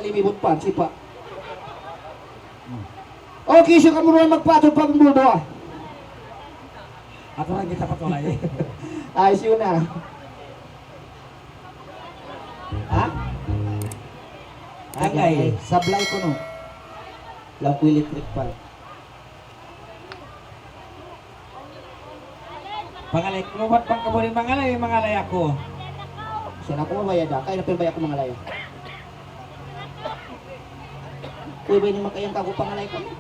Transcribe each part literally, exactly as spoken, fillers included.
Limibut pa, sipa'. Okay, siya kamu naman magpatod pa, bumbubo, ah. Aturan kita pa tuloy. Ayos yun, ah. Ha? Agay. Agay. Sablay kunu'. Laung ku electric fan. Pangalay, kumubat bang kamu rin mangalay, mangalay aku. Siya na aku mabayad, ah. Kaya na pa yung bayad ko mangalay, ah. Kuya ba ini makayang kaku pangalay kamu?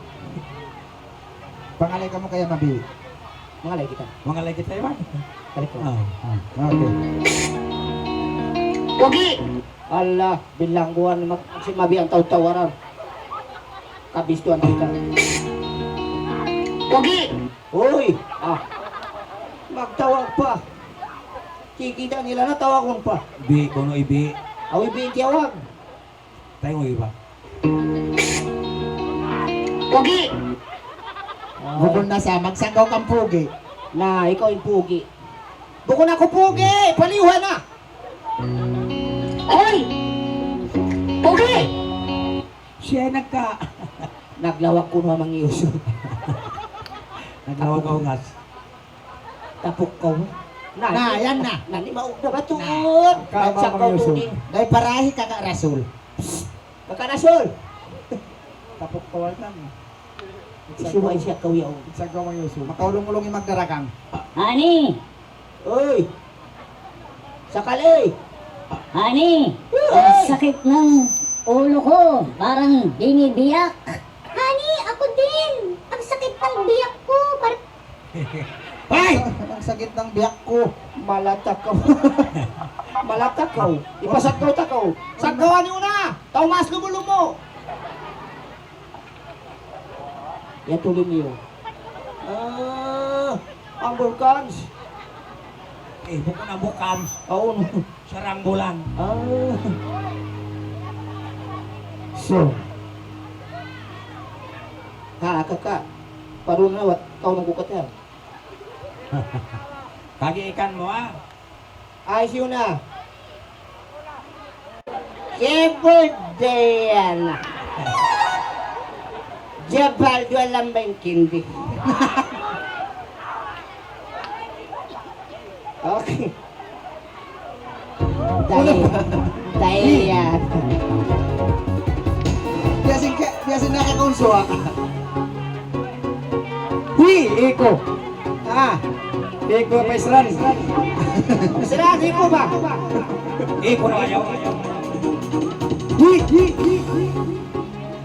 Pangalay kamu kaya mabi. Mangalay kita. Mangalay kita, iban. Balik ko. Ah, ah, okay. Pogi! Allah, bilangguan mag-, si mabi ang tau-tawaran. Kabistuhan kita. Pogi! Uy! Ah. Magtawag pa. Kikita' nila na tawagun pa. Ibi', kunu' ibi'. Aw, ibi' in tiyawag. Tayo mo iba. Pogi! Bukun na sa, magsanggaw kang pugi. Na, ikaw in pugi. Bukun aku pugi! Paliwa na! Hoy! Pugi! Siya nagka- Naglawag kunu' ha Mang Yusuf. Naglawag ka ungas. Tapuk kaw. Na, na, yan na. Na, ni maug na ba tuud? Na. Bagsak kaw, Mang Yusuf. Pugi. Dahil parahi ka ka Rasul. Psst. Kaka Rasul. Tapuk kaw, yan na. Isuwa siya kaw yaw. Isa ka, Mang Yusuf. Makaulung-ulung in magdarakang. Ani! Uy! Sakali! Ani! Uy! Ang sakit ng ulo ko, parang binibiyak. Ani, ako din! Ang sakit ng biyak ko, parang Ay! Ang sakit ng biyak ko. Malata kaw. Malata kaw. Ipasagkaw ta kaw. Sagkawan niyu na! Tau mas lumo-lumo! Yadtu lumiyu. Ah, ang bulkans. Eh, bukun na bulkans. Awn. Sarang bulan. Ah. So. Ha, kaka. Parun na wat, kaw nagkukat yan. Kagiikan mu, ha? Ayos yun, ah. Jebol Diana. Jebal dua lambay kindi. Okay. Dai-, dai-, yan. Biya' sin ka-, biya' sin nakakaunso, ah. Hi, iko. Ah. Iko, Paisran. Paisran, iko ba? Iko na ayaw. Hi, hi, hi, hi.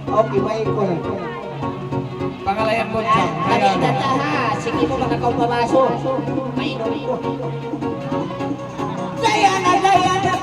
Okay, maikon. Pangalayan mo siya. Ay, ayan. Data ha. Sige mo, makakaw pamaso. Mainom ko. Diana, Diana.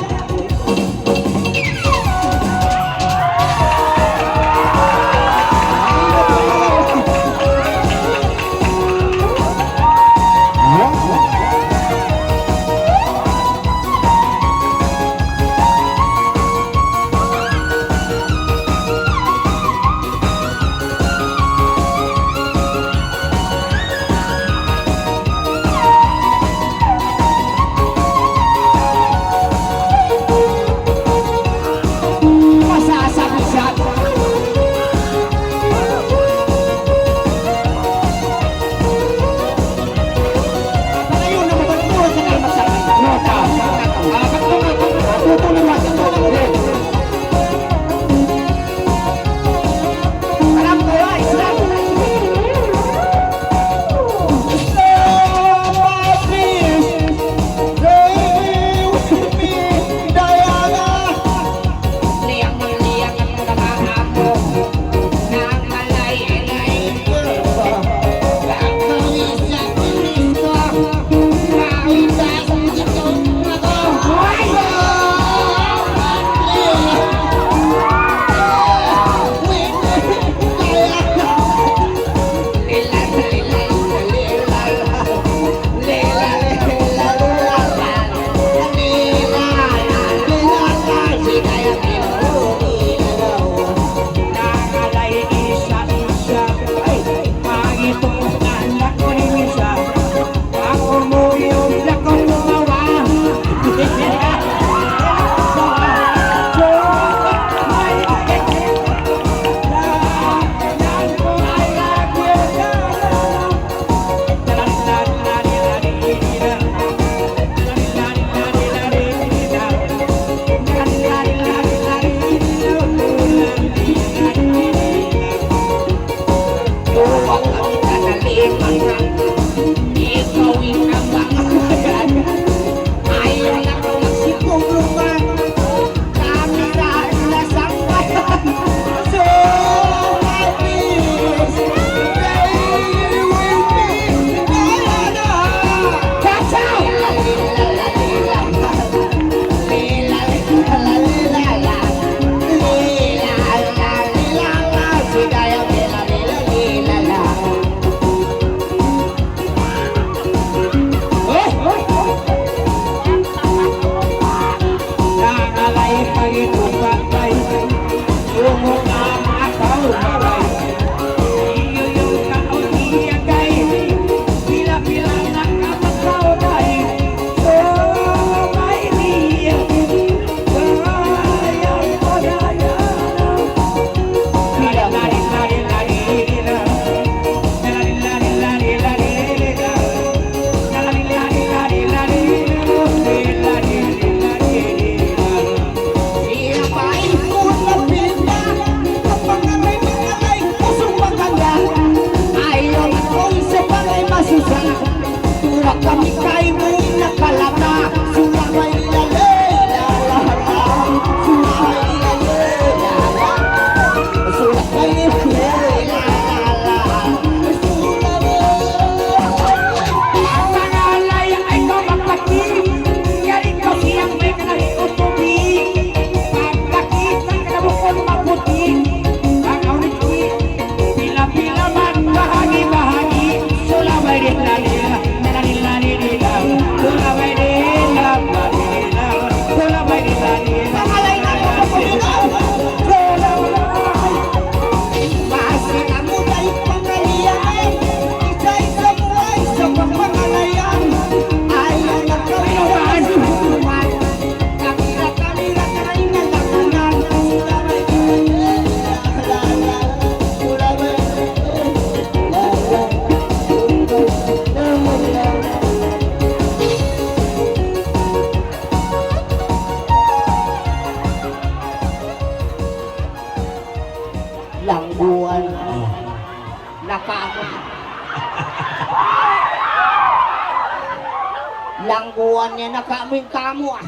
Anya na kamu in kamu, ah.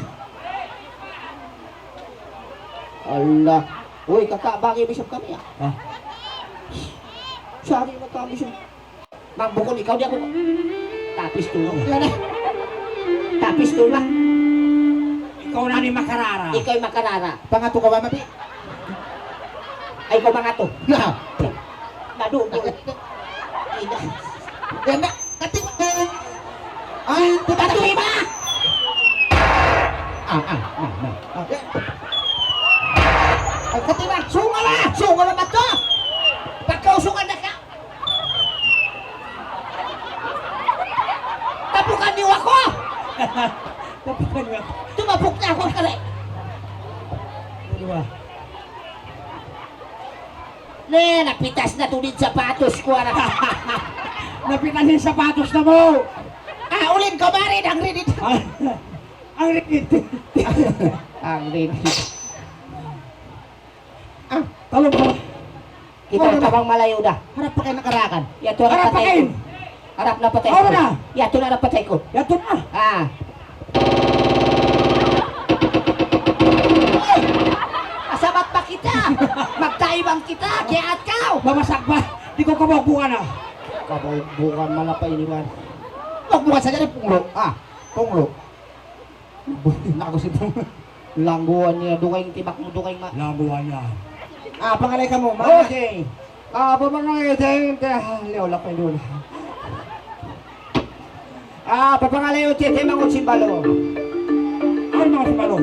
Allah. Uy, kaka, bagay bisab kami, ah. Ah. Sari na kami sa. Mambukun ikaw, di' aku. Tapis tulo. Yan na. Tapis tulo. Ikaw na in makarara. Ikaw in makarara. Pangatu ka ba, mabi? Ay, ikaw mangatu. Na. Nadu, bu. Ina. Yan na. Kati. Ay, di ba? Kati ba? Ah, ah, na, na. Okay. Ay, kati ba? Sunga na! Sunga na ba to? Pagkausungan na ka! Tapukan niyu aku! Tapukan niyu aku. Tumapuk na aku kari. Di ba? Ne, napitas na tuud in sapatos ku, ara. Napitas in sapatos namu'. Ah, ulin ku, mari, dangri dito. Ang rinit. Ang rinit. Ah, talong ka. Kita. Oh, tabang malayu' da. Harap pa kay nakarakan. Yadtu harap pa kay. Harap na patay ku. Ora na. Yadtu na harap patay ku. Yadtu na. Ah. Uy! Asabat pa kita. Magtaibang kita. Kiyaat kaw. Mamasak ba? Di' ku kabugbugan na. Kabugbugan, malapay ini, man. Bugbugan sadja di' punglo. Ah, punglo. Naku si Pung. Langguan niya, dugaing tibak mu, dugaing ma-. Langguan niya. Ah, pangalay kamu, ma-. Okay. Ah, apa pangalay, Jeng? Te-, ah, liyaw, lapay dulu. Ah, apa pangalay, Jeng? Te, mangut simbalu. Ay, mangut simbalu.